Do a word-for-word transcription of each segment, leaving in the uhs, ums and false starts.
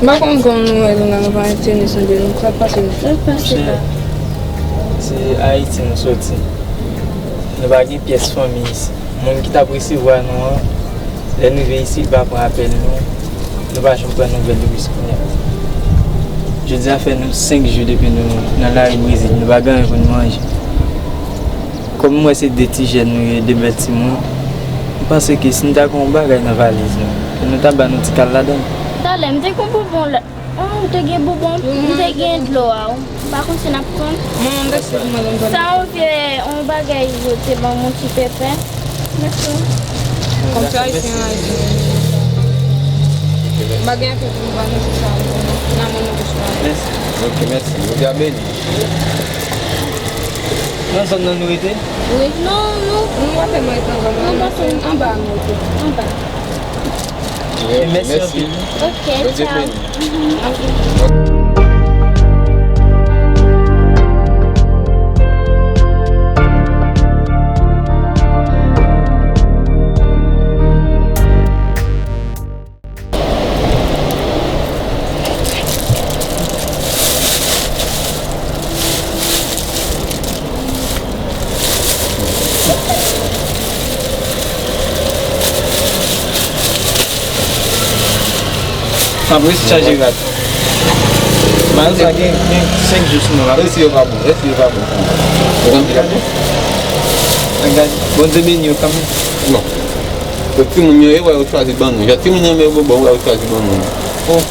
M pa konn kòman nou wè nou la, nou pa entènese de nou. Sa k pase nou? Sa k pase la? Se Ayiti nou soti. Nou pa gen pyès fanmi isi. Moun ki t ap resevwa nou an, lè n rive isi, li pa pran apèl nou. Nou pa janm pran nouvèl li jiskounya. Jodi a fè nou senk jou depi nou nan lari Brezil, nou pa gen anyen pou nou manje. Kòm m wè se de ti jèn nou ye, de bèl timoun, m panse ke si n ta gen yon bagay nan valiz nou, nou ta ba nou ti kal ladan l. Talè, m te gen bonbon la. Oh, ou te gen bonbon, m te gen dlo a. M pa konn si n ap pran. Manman, m te sou mwen, m pran. Sa yon vye, yon bagay yo te ban m, yon ti pèpè. Mèsi. Kòm se Ayisyen, Ayisyen. M pa gen anpil pou m ba nou, se sa, nan moun nou bouch la. Mèsi. Ok, mèsi. Bondye a beni. Nan zòn nan nou rete? Wi. Non, nou, nou pa tèlman rete nan zòn nan, nou pase anba nou rete. Anba. Wi, mèsi anpil. Ok, tchaw. Fabrice chaje rad. Mayo sa gen, gen senk jou sou nou la. Èske yo pa bon? Èske yo pa bon? Yo konn ki pa bon? Gade, Bondye beni yo kanmenm. Bon. Pou timoun yo, yo wè yo chwazi ban nou. Jan timoun yo renmen bonbon, yo wè yo chwazi ban nou. Oh.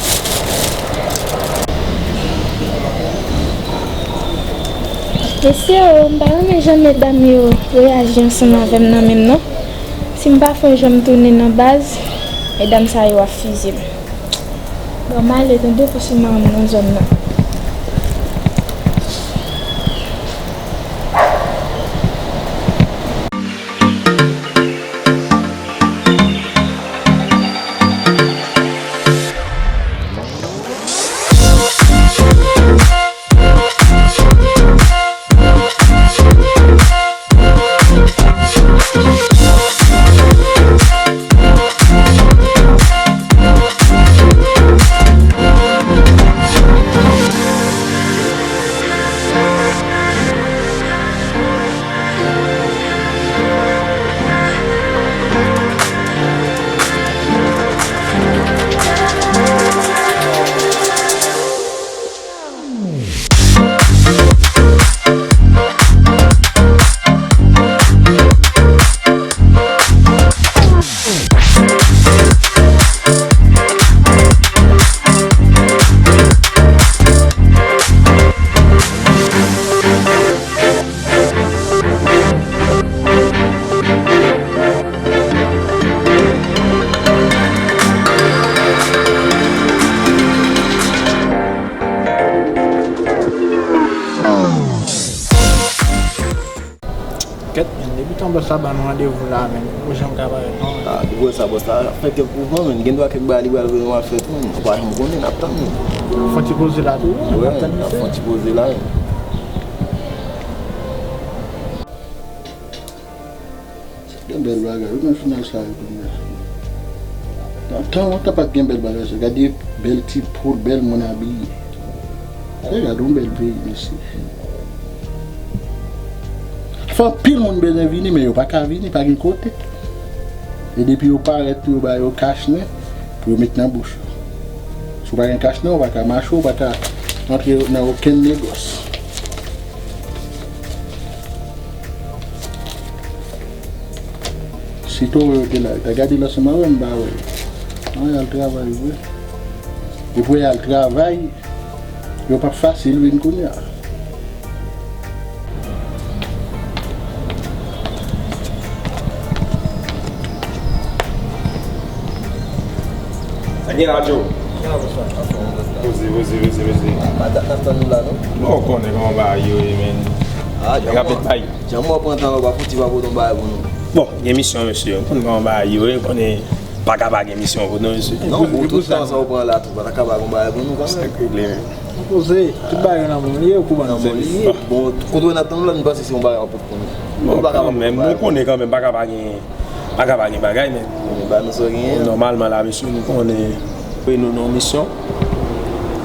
Mesye yo, m pa renmen jan medam yo reyaji ansanm avè m nan menm non. Si m pa fè yon jan m tounen nan baz, medam sa yo ap fize m. Bon, m ale tande pou si m nan zòn nan. Kèt, men, depi tan bòs la ba nou randevou la, men, ou janm ka parèt non, men. Ah, depi sa bòs la ap fè kèk mouvman, men, gen dwa kèk bagay li pral voye nou al fè tou, men, ou pa janm konnen, n ap tann li. Fè yon ti poze la tou, wi, n ap tann misye. Fè yon ti poze la, wi. Gen bèl bagay, wi, nan final sa yo kounye a. Nan tan lontan pa t gen bèl bagay sa. Gade bèl ti poul, bèl moun abiye. Gade yon bèl peyi, mesye. Fè anpil moun bezwen vini, men yo pa ka vini, pa gen kote. E depi yo parèt pou yo ba yo kach nen, pou yo met nan bouch yo. Si w pa gen kach nen, ou pa ka mache, ou pa ka antre nan okenn negòs. Si Toro yo te la, yo ta gade l ansanm avè m, m pa wè. An, y al travay vre. Depi w al travay, yo p ap fasil vin kounye a. Sa gen radyo? Poze, poze, poze, poze. Madanm n ap tann nou la, non? Bon, ou konnen kòman bagay yo ye, men. Ah, nèg ap met bay. Jan mwen pran tan, ou pa fouti pa pote yon bagay pou nou. Bon, gen misyon, mesye. Ou konn kòman bagay yo ye, ou konnen pa ka pa gen misyon pou nou, mesye. Non, pou tout tan sa ou pran la, tou, pa ta ka pa gon bagay pou nou, kanmenm. Sa k regle, men. Poze, tout bagay nan men w li ye, ou kouman nan men w li ye. Bon, kote w nan tann la, nou panse se yon bagay w ap pot pou nou. Bon, kanmenm, ou konnen kanmenm, pa ka pa gen, pa ka pa gen bagay, men. Ba nou sa w genyen. Nòmalman la, mesye, nou konnen. Wi, nou nan yon misyon.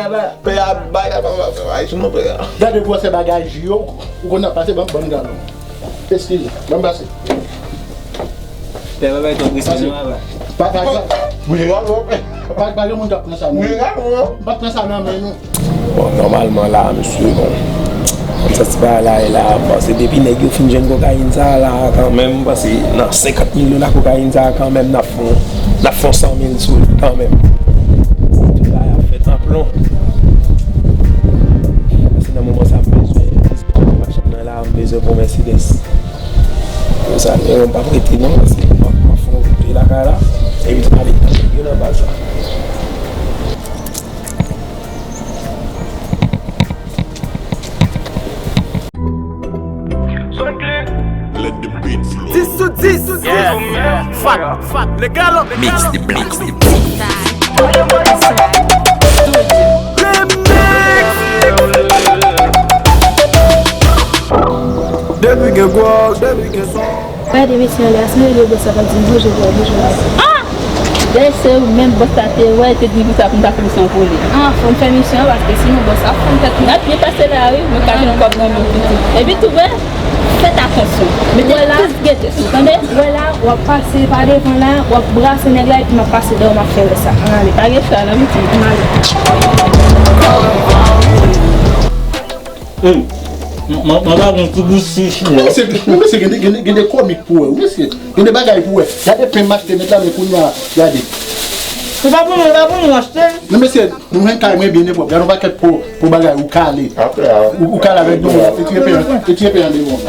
a ba. Pè a bay la, pa, pa, pa, pa, sou non, pè a. Gade gwosè bagay ji yo, ou konn ap pase, ban, ban m gade. Eskize, ban m pase. Pè a pa bay twòp respè non, a ba. Pa, pa, pa. Mwen gade, pè. Pa, pa gen moun k ap pran sa non. Mwen gade, non. M p ap pran sa nan men nou. Bon, nòmalman la, mesye, bon, m santi bagay la e la, m panse depi nèg yo fin jwenn kokayin sa a la, kanmenm, m panse nan senkant mil dola kokayin sa a, kanmenm, n ap fè, n ap fè yon san mil sou li, kanmenm. Si tout bagay ap fèt an plon, paske nan moman sa, m bezwen, machin nan la, m bezwen pou Mercedes. Pou sa, m p ap rete non, paske m ap, m ap fè yon koute lakay la, epi m ale tann nèg yo nan baz la. Let the beat flow. Dis sou dis. Fat, fat, legal. Mix the blitz. Remix. Depi gen gwòg, depi gen son. Gade mesye anlè a, se lè bòs la pa di bonjou, bonjou, bonjou. Ah! Dayè se ou menm bòs la te wè, te di konsa pou m ta fè misyon pou li. Ah, fò m fè misyon an, paske sinon bòs la fè m tèt mwen. Nèt byen pase la wi, mwen ka jwenn kòb nan men w pitit. Epi tou wè, fèt atansyon. Mete plis gete sou, tande? Wè la, w ap pase pa devan la, w ap brase nèg la, epi m ap pase dèyè w, m ap fè wè sa. Ann ale. Pa gen sa non pitit. Ann ale. Hey, m, m, m ap ba w yon ti bouch sou chou a. Men mesye, men mesye, gen de, gen de, gen de komik pou wè, wi, mesye. Gen de bagay pou wè. Gade pen m achte nèt la, men kounye a, gade. Se pa pou mwen, se pa pou mwen achte. Men mesye, nou jwenn kay mwen byen e pwòp. Gade yon pakèt po, po bagay, ou kale. Ou, ou kale avèk yon, etire pen an, etire pen an devan.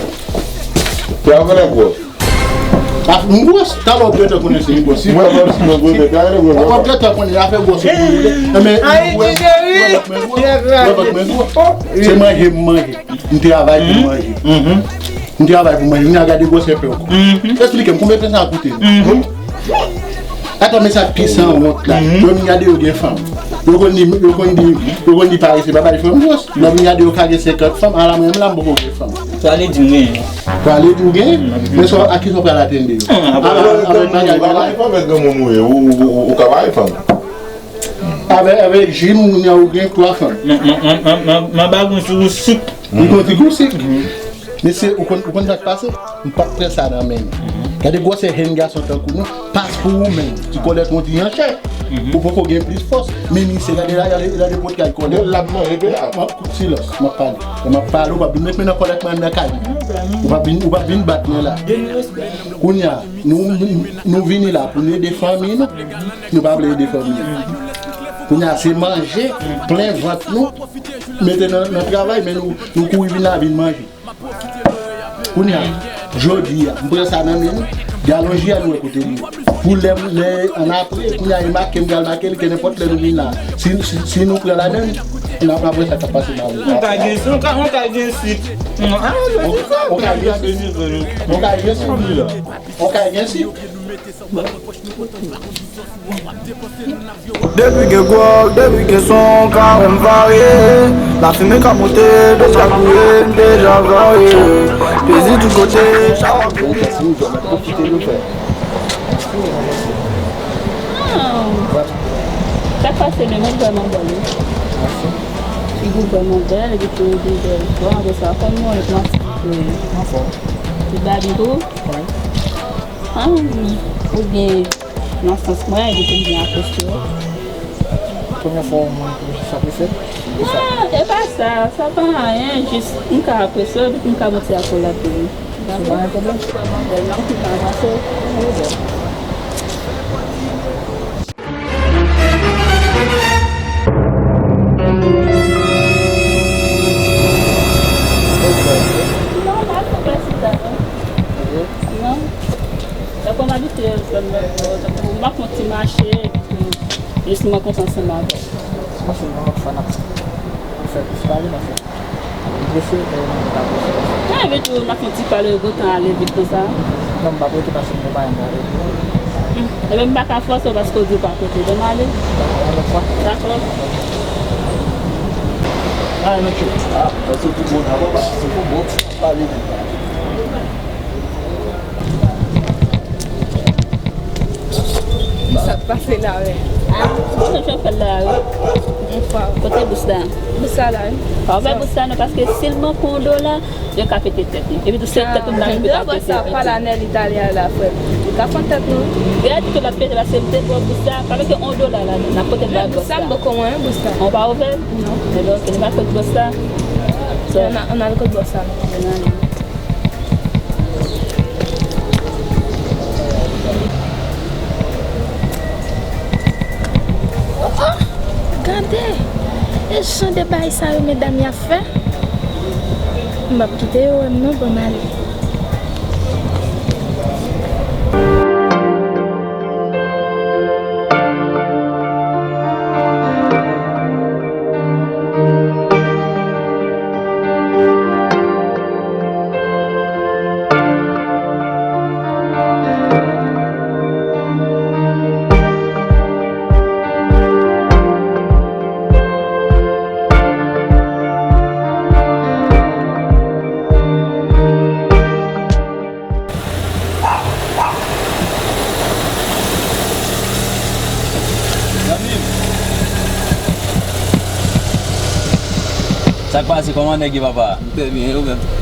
Te avè la gwòs. Ah, m gwòs, talè w gentan konnen se m gwòs. Mwen, mwen, mwen, mwen, mwen, mwen, w ap gentan konnen afè gwòs ou konnen. Enben, Ayiti, cheri. Wè, wè, wè, wè, wè, wè, wè. Se manje m manje. M travay pou manje. M travay pou manje. M gade gwòsè pè w. Eksplike m, konbyen pen sa koute? Ata men sa pi sanwont la. Yo vin gade yo gen fanm. Yo konn di, yo konn di, yo konn di parese pa bay fanm gwòs. Lè vin gade yo ka gen senkant fanm, ala mwen menm la m poko gen fanm. Sa vle di mwen. Pale tou gen, men sa, a kisa w pral atende yo? Avèk bagay mwen la. Ou ka bay fanm. Avèk, avèk ji moun nan ou gen twa fanm. Mwen, mwen, mwen, mwen, mwen, mwen ba goun sou sik. Li konn ti goun sik. Mesye, ou konn, ou konn sa k pase? M p ap pran sa nan men nou. Gade gwosè jenn gason tankou nou, pas pou ou menm. Ti kòlèt ou di an chè. Ou poko gen plis fòs. Men misye, gade la, gade, gade pòt kay kòlèt. L ap manje pe a. Silans, m ap pale. Lè m ap pale, ou p ap vin met men nan kòlèt mwen nan kay. Ou p ap vin, ou p ap vin bat mwen la. Kounye a, nou, nou, nou vini la pou nou ede fanmi nou. Nou pa vle ede fanmi nou. Kounye a, se manje, plen vant nou, mete nan, nan travay, men nou, nou kouri vin la vin manje. Kounye a, jodi a, m pran sa nan men nou, galon ji a nou wè kote li ye. Pou lè, lè, ann apre, kounye a, e make m pral make l, ke nenpòt lè nou vin la. Si, si, si nou pran ladann, n ap, n ap wè sa k ap pase nan ou. On ka gen, on ka, on ka gen sik. On ka gen sik. On ka gen sik. On ka gen sik. Depi gen gwòg, depi gen son, ka wè m varye. Lafimen ka monte, deja boure, m deja varye. Plezi tout kote, chak Sa k pase, men mwen vrèman bèl wi. Figi w vrèman bèl, epi tou ou byen bèl. Bon, apre sa, kòm nou, nou anfòm. Tout bagay tou? Wi. Ah, ou byen nan sans mwen, epi tou m byen apresye w. Premyè fwa w wè mwen, sa presye? Non, e pa sa, sa pa anyen, jis m ka apresye w, epi m ka montre ak ou lapli. Se pa yon pwoblèm. Bèl, m ap avanse. Non, m ap fè sita, non. Non. Tankou m abitye zòn nan, tankou m ap fè yon ti mache, epi tou, jis mwen konsa ansanm avè w. Mwen se yon lòt fwa n ap fè plis pale, paske m prese, men nou pa prese. Mwen envite w, n ap fè yon ti pale, yo gentan ale vit konsa. Non, m p ap rete paske m gen bagay m prale. Ebyen, m pa ka fòse w paske w di w pa kote. Ban m ale. Dakò, yon lòt fwa. Dakò. Ah, non, tchou. Ah, paske tout moun ap pase pou bon, pale vit la. Sa k pase la menm? Ah, mwen menm jan fè l la wi. Yon fwa. Kote bous la? Bous la la wi. Pa ouvè bous la non, paske si l manke yon dola, yo ka pete tèt li. Epi tou se tèt ou m ta gen pou ta pete tèt li. Bòs la pale anèl italyen la frè. Li ka fè tèt nou. Gade tou l ap pete paske m te ba w bous la, pa mete yon dola la non, n ap pote l bay bòs la. Bous la m poko wè bous la. Ou pa ouvè l? Non. Ebyen oke, nou pa fè bous la. Ann al kot bòs la. Ann ale. Oh, oh, gade! E jan de bagay sa yo medam y ap fè? M p ap kite yo wè m non, ban m ale. Sa k pase, kòman nèg yo, papa? M trè byen, ou menm?